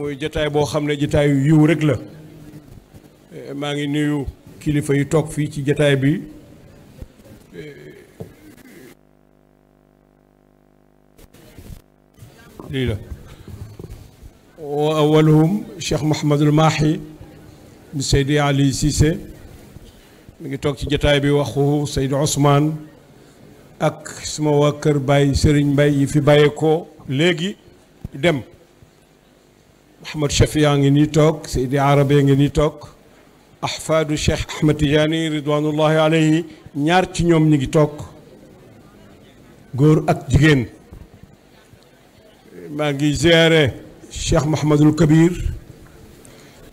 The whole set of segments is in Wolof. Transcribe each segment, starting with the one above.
muy jotaay boo xam ne jotaayu yiw rek la maa ngi nuyu kilifa yi toog fii ci jotaay bi lii la wa awwaluhum Cheikh Mouhamadul Mahi mi Seydi Ali Cissé mi ngi toog ci jotaay bi waxu Seydi Ousmane ak suma waa kër Baye Serigne Mbaye yi fi bàyyeekoo léegi dem Mouhamad Chafia ngi nii toog Seydi Arabe ngi nii toog ahfaadu Cheikh Ahmed Tidiane ridwanullahi alayhi ñaar ci ñoom ñi ngi toog góor ak jigéen maa ngi ziyaare Cheikh Mouhamadul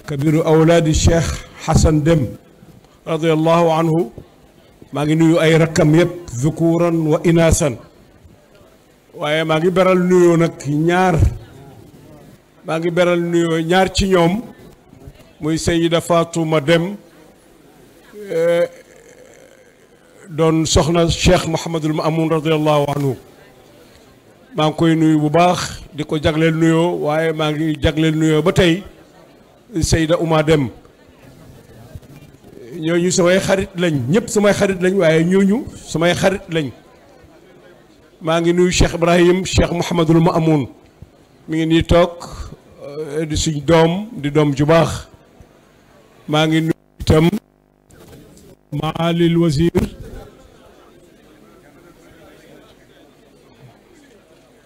kabiru awlaadi Cheikh Hassan Deme radiyallahu anhu maa ngi nuyu ay rakkam yëpp zukuran wa inaasan waaye maa ngi beral nuyoo nag ñaar ci ñoom muy Sayida Fatouma Deme doon soxna Cheikh Mouhamadul Mamoun radiyallahu anhu maa ngi koy nuyu bu baax di ko jagleel nuyoo waaye maa ngi jagleel nuyoo ba tey Sayida Ouma Deme ñooñu samay xarit lañ ñëpp samay xarit lañ waaye ñooñu samay xarit lañ maa ngi nuyu Cheikh Ibrahim Cheikh Mouhamadul Mamoun mi ngi nii toog di suñ doom di doom ju baax maa ngi nuyu itam Maalil Wazir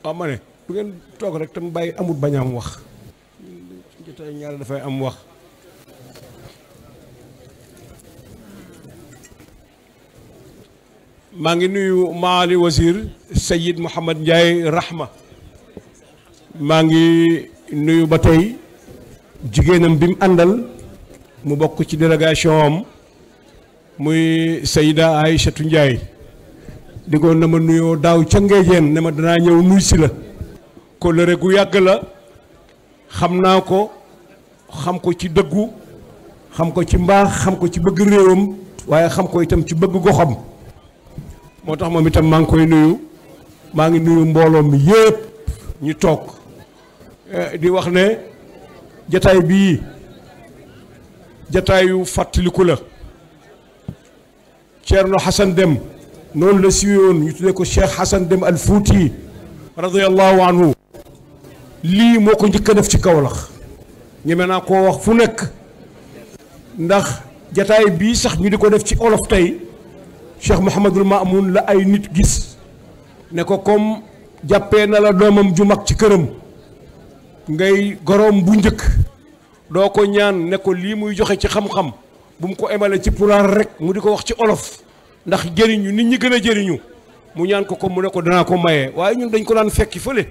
waaw ma ne bu ngeen toog rek tam bàyyi amut bañ am wax jotaay ñaar dafay am wax maa ngi nuyu Maali Wazir Sayid Mouhamad Ndiaye Rahma maa ngi nuyu ba tey jigéenam bi mu àndal mu bokk ci délégation am muy Sayida Aïchatou Ndiaye diggoon na ma nuyoo daaw ca Ngéejeen ne ma danaa ñëw nuy si la kóllëre gu yàgg la xam naa ko xam ko ci dëggu xam ko ci mbaax xam ko ci bëgg réewam waaye xam ko itam ci bëgg goxam moo tax moom itam maa ngi koy nuyu maa ngi nuyu mbooloo mi yépp ñu toog di wax ne jataay bii jataayu fàttaliku la Ceerno Hassan Deme noonu la siwee woon ñu tuddee ko Cheikh Hassan Deme al Fouti radiyallahu anhu lii moo ko njëkk a def ci Kaolack ñeme naa koo wax fu nekk ndax jataay bii sax ñu di ko def ci olof tey Cheikh Mouhamadul Mamoun la ay nit gis ne ko comme jàppee na la doomam ju mag ci këram ngay goroom bu njëkk doo ko ñaan ne ko lii muy joxe ci xam-xam bu mu ko emale ci pulaar rek mu di ko wax ci olof ndax jëriñu nit ñi gën a jëriñu mu ñaan ko mu ne ko danaa ko maye waaye ñun dañ ko daan fekki fële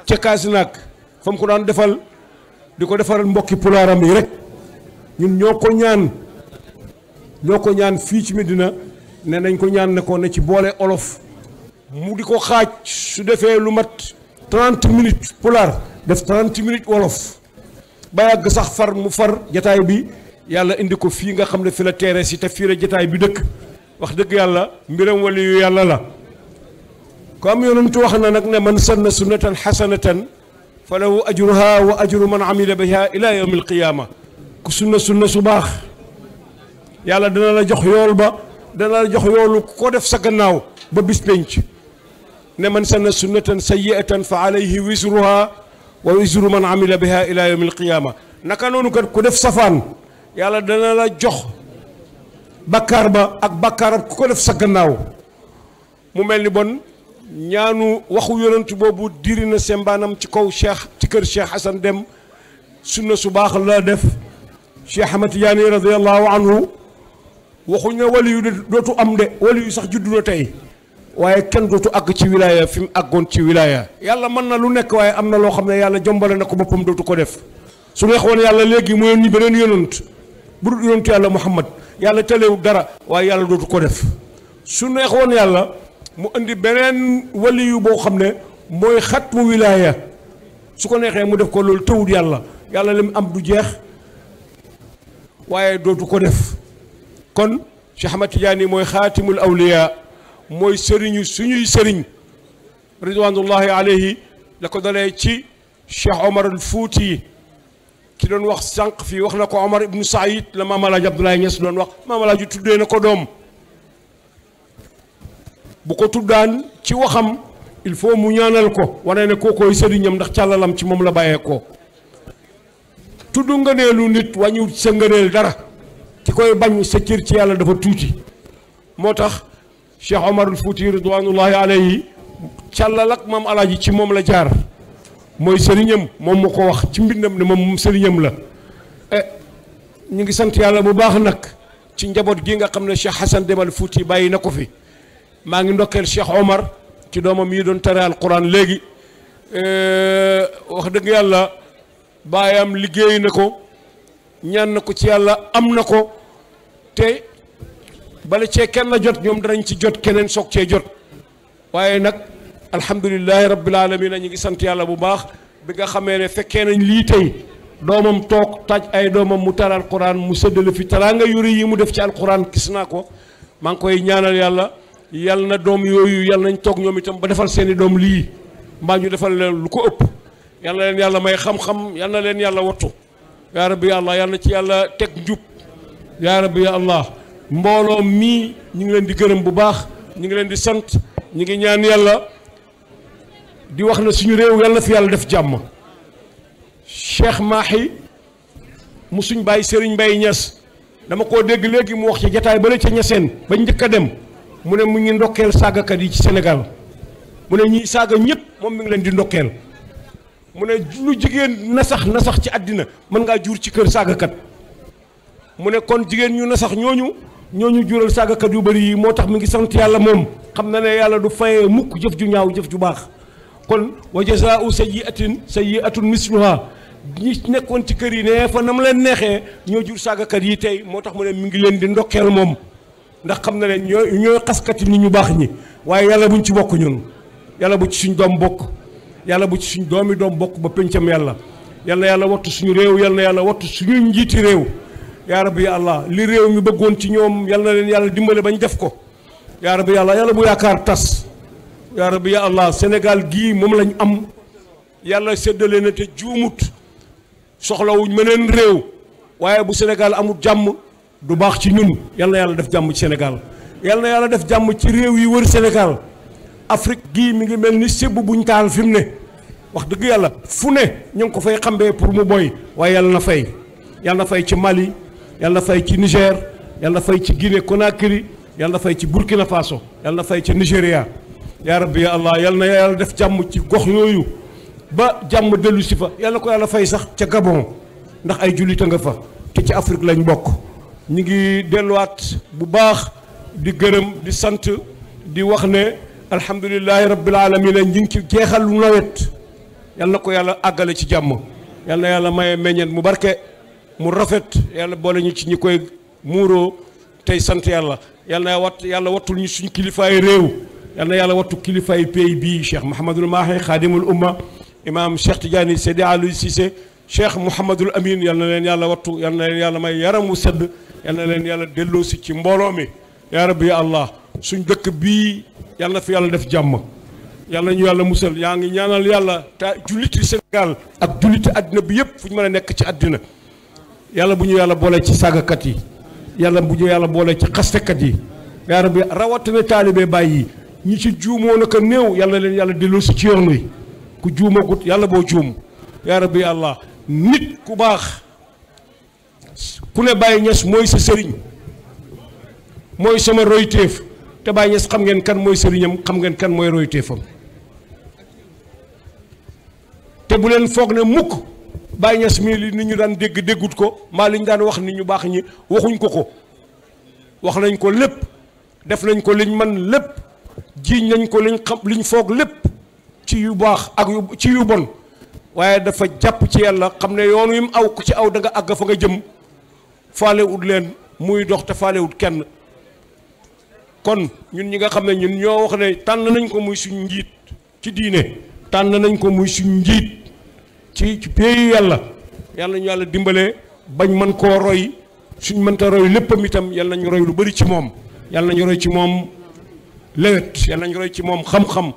ca Kasinaak fa mu ko daan defal di ko defaral mbokki pulaaram yi rek ñun ñoo ko ñaan fii ci Medina ne nañ ko ñaan ne ko ne ci boole olof mu di ko xaaj su defee lu mat 30 minutes pulaar def 30 minutes wolof ba yàgg sax far mu far jataay bi yàlla indi ko fii nga xam ne fi la teere si te fii la jataay bi dëkk wax dëgg yàlla mbiram wali yu yàlla la ko am yonentu wax na nag ne man sanna sunnatan xasanatan fa lahu ajruha wa ajru man amila biha ila yawmi alqiyama ku sunna su baax yàlla dana la jox yool ba dana la jox yoolu ko def sa gannaaw ba bis penc ne man sanna sunnatan sayyi'atan fa alayhi wisruha wa wisru man amila biha ila yawmi alqiyama naka noonu kat ku def safaan yàlla dana la jox bakkaar ba ak bakkaarab ku ko def sa gannaaw mu mel ni bon ñaanu waxu yonent boobu diri na sembaanam ci kaw cheikh ci kër Cheikh Hassan Deme sunna su baax la def Cheikh Ahmed Tidiane radiyallahu anhu waxuñ ne wali yu dootu am de wali yu sax juddu na tey waaye kenn dootu àgg ci wilaya fi mu àggoon ci wilaya yàlla mën na lu nekk waaye am na loo xam ne yàlla jombale na ko boppam dootu ko def su neexoon yàlla léegi mu yónni beneen yonent bu dul yonentu yàlla Muhammad yàlla tëlewul dara waaye yàlla dootu ko def su neexoon yàlla mu indi beneen wali yu boo xam ne mooy xatmu wilaya su ko neexee mu def ko loolu tëwut yàlla yàlla li mu am du jeex waaye dootu ko def kon Cheikh Ahmad Tidiane mooy xaatimul awliya mooy sëriñu suñuy sëriñ ridwanullahi alayhi la ko dalee ci Cheikh Omar al Fouti ki doon wax sànq fii wax na ko Omar ibnu Saïd la Maam Alaaji Abdoulaye Niass doon wax Maam Alaaji tuddee na ko doom bu ko tuddaan ci waxam il faut mu ñaanal ko wane ne kookooy sëriñam ndax càllalam ci moom la bàyyee ko tudd ngëneelu nit wàññiwut sa ngëneel dara ki koy bañ sa cër ci yàlla dafa tuuti moo tax Cheikh Omar al Fouti ridwanullahi alayhi càllal ak Maam Alaaji ci moom la jaar mooy sëriñam moom mu ko wax ci mbindam ne moom sëriñam la ñu ngi sant yàlla bu baax nag ci njaboot gi nga xam ne Cheikh Hassan Demal Fouti bàyyi na ko fi maa ngi ndokkeel Cheikh Omar ci doomam yi doon tere alquran léegi wax dëgg yàlla baayam liggéey na ko ñaan na ko ci yàlla am na ko te bala cee kenn la jot ñoom danañ ci jot keneen soog cee jot waaye nag alhamdulilahi rabbil alamin ñu ngi sant yàlla bu baax bi nga xamee ne fekkee nañ lii tey doomam toog taaj ay doomam mu tere alquran mu séddale fi teraanga yuri yi mu def ci alquran gis naa ko maa ngi koy ñaanal yàlla yal na doom yooyu yal nañ toog ñoom itam ba defal seeni doom lii mbaa ñu defal leen lu ko ëpp yal na leen yàlla may xam-xam yal na leen yàlla wattu yaa rabbi ya allah yal na ci yàlla teg njub yaa rabbi ya allah mbooloo mii ñu ngi leen di gërëm bu baax ñu ngi leen di sant ñu ngi ñaan yàlla di wax na suñu réew yal na fi yàlla def jàmm Cheikh Mahi mu suñ bàyyi Serigne Mbaye Niass dama koo dégg léegi mu wax ci jataay ba la ca ñaseen bañ njëkk a dem mu ne mu ngi ndokkeel saagakat yi ci Sénégal mu ne ñi saaga ñëpp moom mi ngi leen di ndokkeel mu ne lu jigéen nasax ci àddina mën ngaa jur ci kër saagakat mu ne kon jigéen ñu nasax ñooñu jural saagakat yu bëri yi moo tax mi ngi sant yàlla moom xam na ne yàlla du fayee mukk jëf ju ñaaw jëf ju baax kon wa jazaa'u sayyi'atun misluha ñi nekkoon ci kër yi ne fa nam leen neexee ñoo jur saagakat yi tey moo tax mu ne mi ngi leen di ndokkeel moom ndax xam na ne ñooy xaskati nit ñu baax ñi waaye yàlla buñ ci bokk ñun yàlla bu ci suñ doom bokk yàlla bu ci suñ doomi doom bokk ba péncam yàlla yal na yàlla wattu suñu réew yal na yàlla wattu suñuy njiiti réew yaa rabbi ya allah li réew mi bëggoon ci ñoom yal na leen yàlla dimbale bañ def ko yaa rabbi ya allah yàlla bu yaakaar tas yaa rabbi ya allah Sénégal gii moom lañ am yàlla séddale na te juumut soxlawuñ meneen réew waaye bu Sénégal amul jàmm du baax ci ñun yal na yàlla def jàmm ci Sénégal yal na yàlla def jàmm ci réew yi wër Sénégal Afrique gii mi ngi mel ni sébb buñ taal fi mu ne wax dëgg yàlla fu ne ñu ngi ko fay xambee pour mu boy waaye yàlla na fay yàlla na fay ci Mali yàlla na fay ci Niger yàlla na fay ci Guinée Conakry yàlla na fay ci Burkina Faso yàlla na fay ci Nigéria yaa rabbi ya allah yal na yàlla def jàmm ci gox yooyu ba jàmm dellu si fa yàlla ko yàlla fay sax ca Gabon ndax ay jullit a nga fa te ci Afrique lañ bokk ñu ngi delluwaat bu baax di gërëm di sant di wax ne alhamdulilahi rabbil alamin ñu ngi ci jeexal lu nawet yal na ko yàlla àggale ci jàmm yal na yàlla maye meññeent mu barke mu rafet yàlla boole ñu ci ñi koy muuroo tey sant yàlla yal na yàlla wattul ñu suñ kilifaay réew yal na yàlla wattu kilifaay pays bii Cheikh Mouhamadul Mahi xaadimul umma imam Cheikh Tidiane Seydi Aliou Cissé Cheikh Mouhamadul Amin yal na leen yàlla wattu yal na leen yàlla may yaram wu sedd yal na leen yàlla delloosi ci mbooloo mi yaa rabbi ya allah suñ dëkk bii yal na fi yàlla def jàmm yàlla ñu yàlla musal yaa ngi ñaanal yàlla te julliti Sénégal ak julliti àddina bi yëpp fu ñu mën a nekk ci àddina yàlla bu ñu yàlla boole ci sàggakat yi yàlla bu ñu yàlla boole ci xastekat yi yaa rabbi rawatina taalibe bàyyi ñi ci juumoo naka néew yàlla leen yàlla delloosi ci yoon wi ku juumagut yàlla boo juum yaa rabbi allah nit ku baax ku ne Baye Niass mooy sa sëriñ mooy sama royteef te Baye Niass xam ngeen kan mooy sëriñam xam ngeen kan mooy royteefam te bu leen foog ne mukk Baye Niass mii li nit ñu daan dégg déggut ko maa li ñu daan wax nit ñu baax ñi waxuñ ko wax nañ ko lépp def nañ ko liñ man lépp jiiñ nañ ko liñ xam liñ foog lépp ci yu baax ak ci yu bon waaye dafa jàpp ci yàlla xam ne yoon wi mu aw ku ci aw da nga àgg fa nga jëm faalewut leen muy dox te faalewut kenn kon ñun ñi nga xam ne ñun ñoo wax ne tànn nañ ko muy suñ njiit ci diine tànn nañ ko muy suñ njiit ci pays yàlla ñu yàlla dimbalee bañ mën koo roy suñ mënta roy léppam itam yàlla nañu roy lu bari ci moom yàlla nañu roy ci moom lewet yàlla nañu roy ci moom xam-xam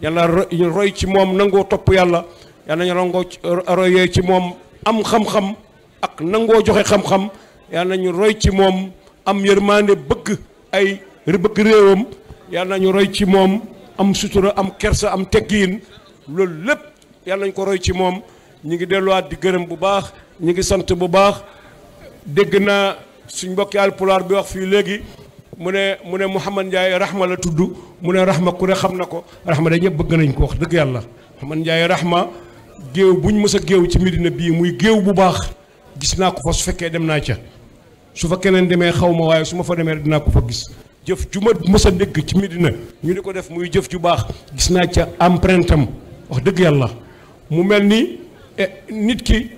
yàlla roy ci moom nangoo topp yàlla yàlla nañu royee ci moom am xam-xam ak nangoo joxe xam-xam yàlla nañu roy ci moom am yërmande bëgg réewam yàlla nañu roy ci moom am sutura am kersa am teggiin loolu lépp yàlla nañ ko roy ci moom ñi ngi delluwaat di gërëm bu baax ñi ngi sant bu baax dégg naa suñ mbokki alpulaar bi wax fii léegi mu ne Mouhamad Ndiaye Rahma la tudd mu ne Rahma ku ne xam na ko Rahma da ñëpp bëgg nañ ko wax dëgg yàlla Mouhamad Ndiaye Rahma géew buñ mës a géew ci Medina bii muy géew bu baax gis naa ko fa su fekkee dem naa ca su fa keneen demee xaw ma waaye su ma fa demee dinaa ko fa gis jëf ju ma mës a dégg ci Medina ñu di ko def muy jëf ju baax gis naa ca empreinte am wax dëgg yàlla mu mel ni nit ki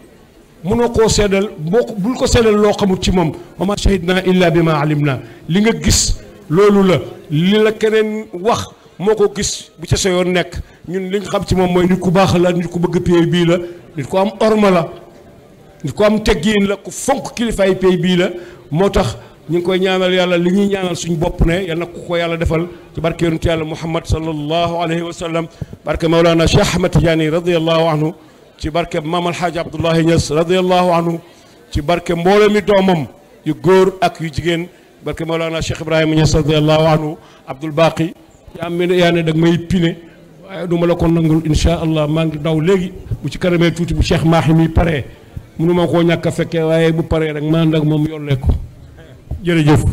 mënoo koo seedal bul ko seedal loo xamul ci moom wa ma shahidna illa bi ma alim na li nga gis loolu la li la keneen wax moo ko gis bu ca sa yoon nekk ñun li nga xam ci moom mooy nit ku baax la nit ku bëgg pays bii la nit ku am orma la nit ku am teggiin la ku fonk kilifaay pays bii la moo tax ñu ngi koy ñaanal yàlla li ñuy ñaanal suñu bopp ne yal na ko yàlla defal ci barke yonent yàlla Muhammad sallallahu alayhi wa sallam barke Mawlana Cheikh Ahmad Tidiane radiyallahu anhu ci barke Maam Alxaaji Abdoulahi Niass radiyallahu anhu ci barke mbooloo mi doomam yu góor ak yu jigéen barke Mawlana Cheikh Ibrahima Niass radiyallahu anhu Abdoul Baqi yaa ne dag may pine waaye du ma la ko nangul insha allah maa ngi daw léegi bu ci kanamee tuuti bu Cheikh Mahi mi paree mënu ma koo ñàkk a fekkee waaye bu paree rek maa ndag moom yollee ko jërëjëf